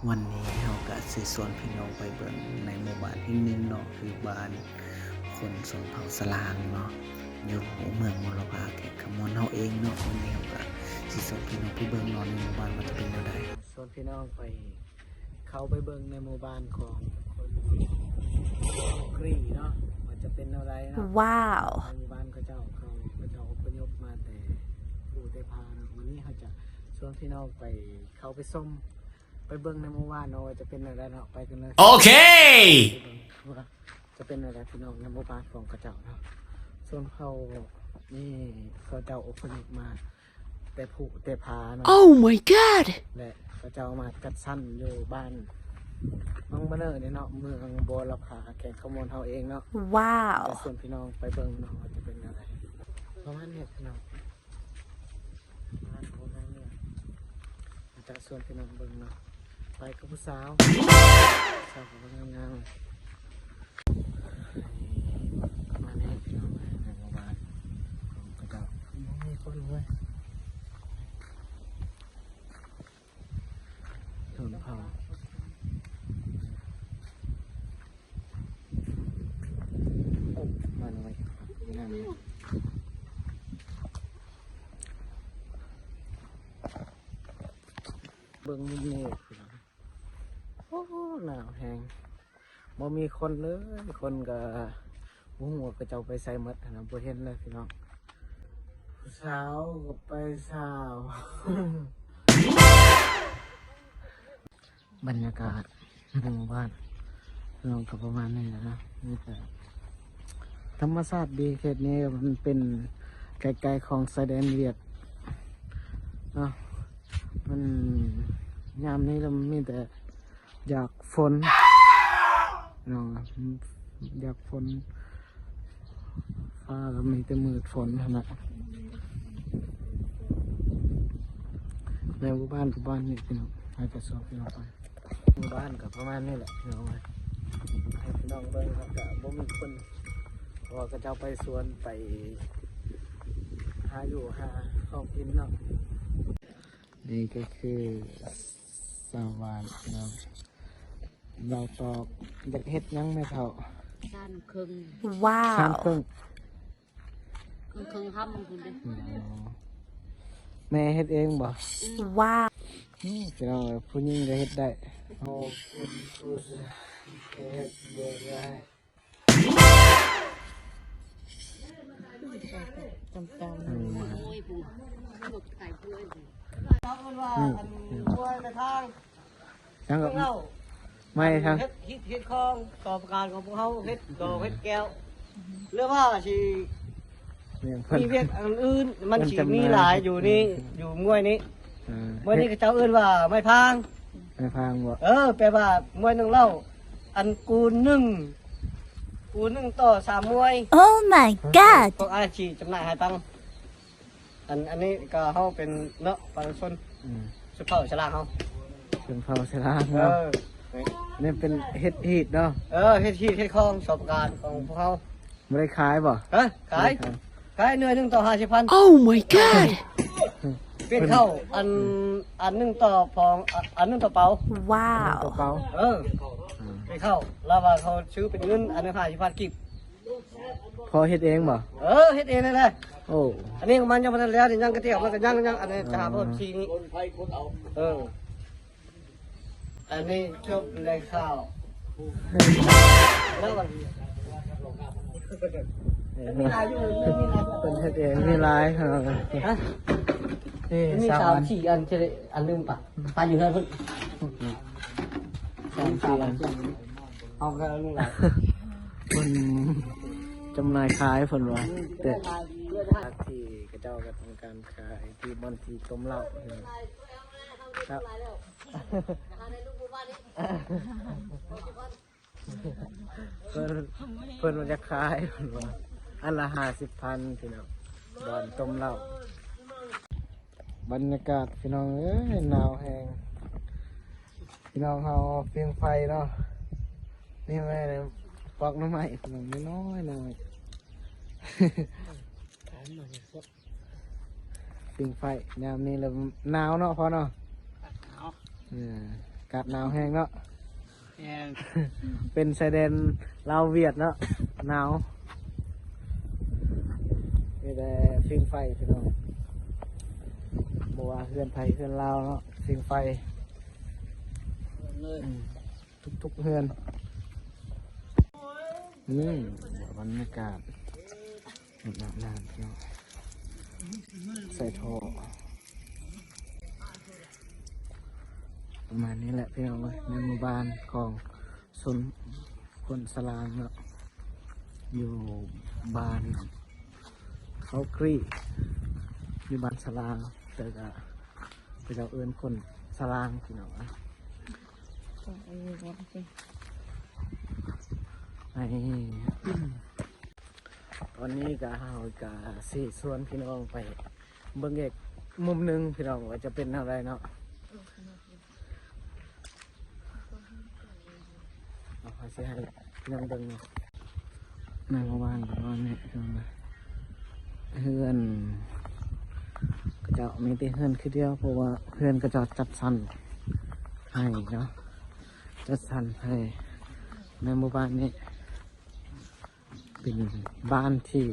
ວັນນີ້ເຮົາກະຊິຊວນພີ່ນ້ອງໄປເບິ່ງໃນໝູ່ບ້ານອີກໜຶ່ງເນາະ ຄືບ້ານຄົນຊົນເຜົ່າສະຫຼາງເນາະ ຢູ່ເມືອງມອລະພາ ແຂວງຄຳມ່ວນເຮົາເອງເນາະ. ວັນນີ້ເຮົາກະຊິຊວນພີ່ນ້ອງໄປເບິ່ງເນາະ ໃນໝູ່ບ້ານວ່າຈະເປັນແນວໃດ. ຊວນພີ່ນ້ອງໄປ ເຂົ້າໄປເບິ່ງໃນໝູ່ບ້ານຂອງຄົນກຣີເນາະ ວ່າຈະເປັນແນວໃດເນາະ. ວ້າວ ໃນໝູ່ບ້ານເຂົາເຈົ້າ ເຂົາ ເຂົາເຈົ້າອົບພະຍົບມາແຕ່ພູແຕ່ຜາເນາະ. ວັນນີ້ເຮົາຈະຊວນພີ່ນ້ອງໄປ ເຂົ້າໄປຊົມ ໄປເບິ່ງໃນໝູ່ບ້ານເນາະ ວ່າຈະເປັນແນວໃດເນາະ. ໄປກັນເລີຍ. ໂອເຄ ໄປເບິ່ງວ່າຈະເປັນແນວໃດພີ່ນ້ອງ ໃນໝູ່ບ້ານຂອງເຂົາເຈົ້າເນາະ. ຊົນເຜົ່ານີ້ເຂົາເຈົ້າອົບພະຍົບມາ ແຕ່ພູແຕ່ຜາເນາະ. Oh my god ແລະ ເຂົາເຈົ້າມາຈັດສັນຢູ່ບ້ານໜອງມະເນີນີ້ເນາະ ເມືອງມອລະພາ ແຂວງຄຳມ່ວນເຮົາເອງເນາະ. ວ້າວ ຈະຊວນພີ່ນ້ອງໄປເບິ່ງເນາະ ວ່າຈະເປັນແນວໃດ ປະມານນີ້ພີ່ນ້ອງ. ຈະຊວນພີ່ນ້ອງເບິ່ງເນາະ ໄປກັບຜູ້ສາວ ສາວກໍງາມໆ ປະມານນີ້ພີ່ນ້ອງເອີຍ. ໃນໝູ່ບ້ານຂອງເຂົາເຈົ້າບໍ່ມີຄົນເລີຍ ຊົນເຜົ່າ ມາໜ້ອຍ ງາມຢູ່. ເບິ່ງມຸມນີ້ ໂອ້ ໜາວແຮງ ບໍ່ມີຄົນເລີຍ ຄົນກະບໍ່ຮູ້ວ່າເຂົາເຈົ້າໄປໃສໝົດຫັ້ນນະ ບໍ່ເຫັນເລີຍພີ່ນ້ອງ. ຜູ້ສາວກໍໄປສາວ. ບັນຍາກາດໃນໝູ່ບ້ານພີ່ນ້ອງກໍປະມານນີ້ແຫຼະເນາະ ມີແຕ່ທຳມະຊາດດີ. ເຂດນີ້ມັນເປັນໃກ້ໆຂອງຊາຍແດນຫວຽດເນາະ ມັນ ຍາມນີ້ລະມີແຕ່ຢາກຝົນເນາະ ຢາກຝົນ ຟ້າກໍມີແຕ່ມືດຝົນຫັ້ນນະ. ໃນໝູ່ບ້ານກໍບ້ານນີ້ພີ່ນ້ອງ ໃຫ້ກະຊວນພີ່ນ້ອງໄປ ໝູ່ບ້ານກໍປະມານນີ້ແຫຼະພີ່ນ້ອງເອີຍ ໃຫ້ພີ່ນ້ອງເບິ່ງ. ເຮົາກະບໍ່ມີຄົນ ເພາະວ່າເຂົາເຈົ້າໄປສວນ ໄປຫາຢູ່ຫາຂອງກິນເນາະ. ນີ້ກໍຄືຊາວບ້ານເນາະ ລາວຕອກ. ຢາກເຮັດຫຍັງແມ່ເຖົ້າ? ຊານເຄິ່ງ. ວ້າວ ຊານເຄິ່ງ ເຄິ່ງ ເຄິ່ງຄຳພຸ້ນເດ້. ອໍ ແມ່ເຮັດເອງບໍ່? ອືມ ວ້າວ ອືມ ພີ່ນ້ອງເອີຍ ຜູ້ຍິງກໍເຮັດໄດ້ ເຮົາເປັນຜູ້ຊາຍເຮັດບໍ່ໄດ້. ຕຳໆ ອືມ ໂອ້ຍ ຜູ້ ລູກຂາຍເພື່ອນ ເຂົາເອີ້ນວ່າ ອືມ ອັນ ອືມ ມວຍກະທາງ ຫຍັງກໍ ເອົາ ໄມ້ທາງ ເຮັດຮີດເຮັດຄອງ ຕໍ່ປະການຂອງພວກເຮົາ ເຮັດດອກເຮັດແກ້ວ ຫຼືວ່າຊິ ແມ່ນ ມີວຽກອັນອື່ນ ມັນຊິ ມັນຈຳໜ່າຍ ມີຫຼາຍຢູ່ນີ້ ອືມ ຢູ່ມວຍນີ້ ເອີ ມວຍນີ້ເຂົາເຈົ້າເອີ້ນວ່າໄມ້ພາງ ໄມ້ພາງບໍ່? ເອີ ແປວ່າມວຍໜຶ່ງເຫຼົ່າ ອັນກູນໜຶ່ງ ກູນໜຶ່ງຕໍ່ສາມມວຍ. Oh my god ພວກອ້າຍຊິຈຳໜ່າຍໃຫ້ຟັງ. ອັນ ອັນນີ້ກໍເຮົາເປັນເນາະ ປະຊາຊົນ ອືມ ຊົນເຜົ່າສະຫຼາງເຮົາ ຊົນເຜົ່າສະຫຼາງເນາະ. ເອີ ນີ້ເປັນເຮັດຮີດເນາະ. ເອີ ເຮັດຮີດເຮັດຄອງ ສອບປະການຂອງພວກເຮົາ. ບໍ່ໄດ້ຂາຍບໍ່? ຮະ? ຂາຍ ບໍ່ໄດ້ຂາຍ ຂາຍໜ່ວຍໜຶ່ງຕໍ່ຫ້າສິບພັນ. Oh my god ເປັນເຂົ້າ ອັນ ອັນໜຶ່ງຕໍ່ພອງ ອັນໜຶ່ງຕໍ່ເປົາ. ວ້າວ ອັນໜຶ່ງຕໍ່ເປົາ. ເອີ ອືມ ເປັນເຂົ້າ ລາວວ່າເຂົາຊື້ເປັນເງິນ ອັນໜຶ່ງຫ້າສິບພັນກີບ. ພໍ່ເຮັດເອງບໍ່? ເອີ ເຮັດເອງນັ້ນແຫຼະ. ໂອ້ ອັນນີ້ຂອງມັນຍັງບໍ່ທັນແລ້ວ ນີ້ຍັງກະຕຽມ ມັນກະຍັງ ຍັງ ອັນນີ້ ອ່າ ຈະຫາເພີ່ມສີນີ້. ເອີ ອັນນີ້ຈົບໃນຂ່າວ ແລ້ວມັນ ເອີ ເພິ່ນເຮັດເອງມີຫຼາຍ. ຮະ? ນີ້ ມີສາມສີ່ອັນ ຈະໄດ້ອັນໜຶ່ງປະ ປະຢູ່ເຮືອນພຸ້ນ ສາມສີ່ອັນ. ເອົາເອົາເອົາ ເພິ່ນຈຳໜ່າຍຂາຍເພິ່ນວ່າ ແຕ່ທີ່ເຂົາເຈົ້າກໍຕ້ອງການຂາຍທີ່ບ່ອນທີ່ຕົ້ມເຫຼົ້າ. ເພິ່ນ ເພິ່ນວ່າຈະຂາຍ ເພິ່ນວ່າອັນລະຫ້າສິບພັນ ພີ່ນ້ອງ ບ່ອນຕົ້ມເຫຼົ້າ. ບັນຍາກາດ ພີ່ນ້ອງເອີຍ ໜາວແຮງ. ພີ່ນ້ອງເຮົາ ເປັນໄຟເນາະ ນີ້ແມ່ນປອກໜໍ່ໄມ້ ພີ່ນ້ອງ ນ້ອຍໆ ເປັນໄຟຍາມນີ້ລະໜາວເນາະ ພໍ່ເນາະ. ໜາວ ເອີ ອາກາດໜາວແຮງເນາະ ແຮງ ເປັນຊາຍແດນລາວຫວຽດເນາະ ໜາວ ມີແຕ່ຟິງໄຟພີ່ນ້ອງ ບໍ່ວ່າເຮືອນໃຜເຮືອນລາວເນາະ ຟິງໄຟ ເລີຍ ອືມ ທຸກໆເຮືອນ ນີ້ບັນຍາກາດ ອາບນ້ຳພີ່ນ້ອງ ໃສ່ທໍ່ ປະມານນີ້ແຫຼະພີ່ນ້ອງເອີຍ ໃນໝູ່ບ້ານຂອງຊົນຄົນສະລາງເນາະ ຢູ່ບ້ານເຂົາກຣີ ຢູ່ບ້ານສະລາງ ແຕ່ກະເຂົາເຈົ້າເອີ້ນຄົນສະລາງພີ່ນ້ອງເອີຍ. ໃນ ຕອນນີ້ກະ ເຮົາກະຊິຊວນພີ່ນ້ອງໄປເບິ່ງອີກມຸມໜຶ່ງພີ່ນ້ອງ ວ່າຈະເປັນແນວໃດເນາະ ເຮົາຊິໃຫ້ພີ່ນ້ອງເບິ່ງເນາະ ໃນໝູ່ບ້ານປະມານນີ້ ເຮືອນເຂົາເຈົ້າມີແຕ່ເຮືອນຄືດຽວ ເພາະວ່າເຮືອນເຂົາເຈົ້າຈັດສັນໃຫ້ເນາະ ຈັດສັນໃຫ້ໃນໝູ່ບ້ານນີ້ ເປັນບ້ານທີ່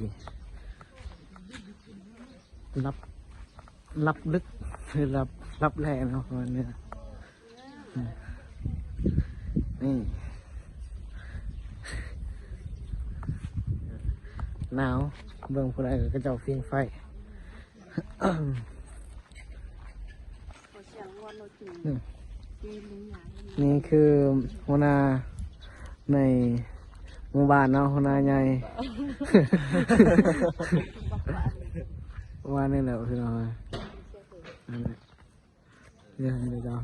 ລັບ ລັບເລິກ ຫຼື ລັບ ລັບແລເນາະ ປະມານນີ້ ນີ້ ໜາວ ເບິ່ງຜູ້ໃດເຂົາເຈົ້າຟິງໄຟ ອືມ ນີ້ຄືຫົວໜ້າໃນໝູ່ບ້ານເນາະ ຫົວໜ້າໃຫຍ່ ປະມານນີ້ແຫຼະພີ່ນ້ອງ ອັນນີ້ ເຮືອນເຂົາເຈົ້າ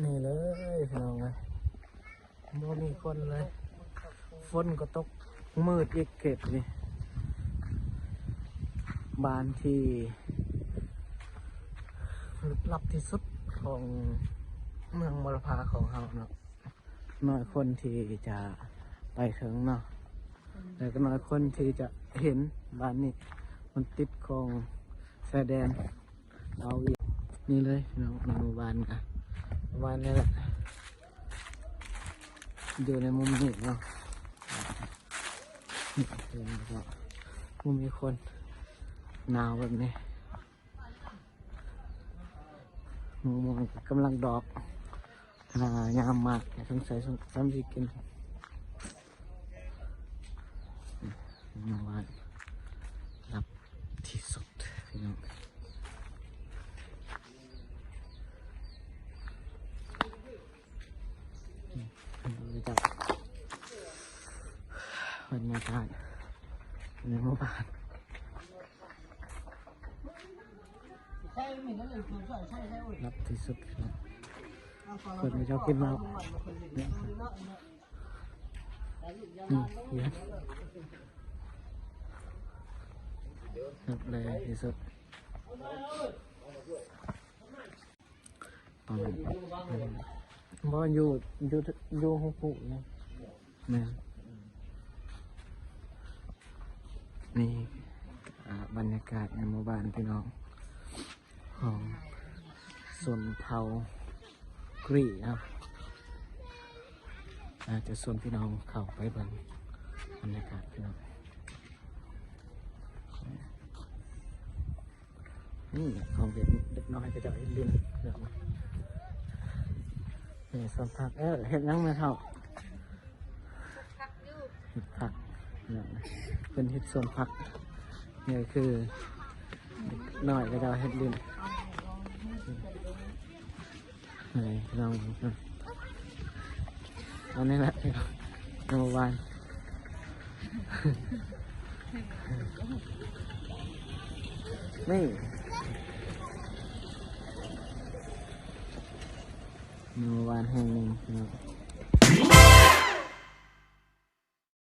ນີ້ເລີຍພີ່ນ້ອງເອີຍ ບໍ່ມີຄົນເລີຍ ຝົນກໍຕົກ ມືດອີກເຂດນີ້ ບ້ານທີ່ລຶກລັບທີ່ສຸດຂອງເມືອງມໍລະພາຂອງເຮົາເນາະ ໜ້ອຍຄົນທີ່ຈະໄປເຖິງເນາະ ແລ້ວກໍໜ້ອຍຄົນທີ່ຈະເຫັນ ບ້ານນີ້ມັນຕິດຂອງຊາຍແດນ ເອົາອີກ ນີ້ເລີຍພີ່ນ້ອງ ໃນໝູ່ບ້ານກະປະມານນີ້ແຫຼະ ຢູ່ໃນມຸມນີ້ເນາະ ນີ້ເຫັນບໍ່ ບໍ່ມີຄົນ ໜາວແບບນີ້ ໝາກມ່ວງກຳລັງດອກ ອ່າ ຍາມໝາກ ສົງໄສຊ້ຳຊິກິນ ໝູ່ບ້ານລັບທີ່ສຸດພີ່ນ້ອງ ບັນຍາກາດໃນໝູ່ບ້ານ ລັບທີ່ສຸດ ເພິ່ນເຈົ້າກິນເຫຼົ້າ ນີ້ ນີ້ ລັບແລທີ່ສຸດ ຕອນ ບໍ່ ຢູ່ ຢູ່ ຢູ່ຮູພູນີ້ ແມ່ນ ນີ້ ອ່າ ບັນຍາກາດໃນໝູ່ບ້ານພີ່ນ້ອງ ຂອງຊົນເຜົ່າກຣີເນາະ ອາດຈະຊວນພີ່ນ້ອງເຂົ້າໄປເບິ່ງບັນຍາກາດພີ່ນ້ອງ. ນີ້ຂອງເດັກ ເດັກນ້ອຍເຂົາເຈົ້າເຮັດຫຼິ້ນ ນີ້ສວນຜັກ ເອີ ເຮັດຫຍັງແມ່ເຖົ້າ? ເຮັດຜັກ ເພິ່ນເຮັດສວນຜັກ ນີ້ຄືເດັກນ້ອຍເຂົາເຈົ້າເຮັດຫຼິ້ນ. ນີ້ພີ່ນ້ອງ ອັນນີ້ແຫຼະ ເມື່ອວານ ນີ້ ເມື່ອວານແຫ່ງໜຶ່ງພີ່ນ້ອງ.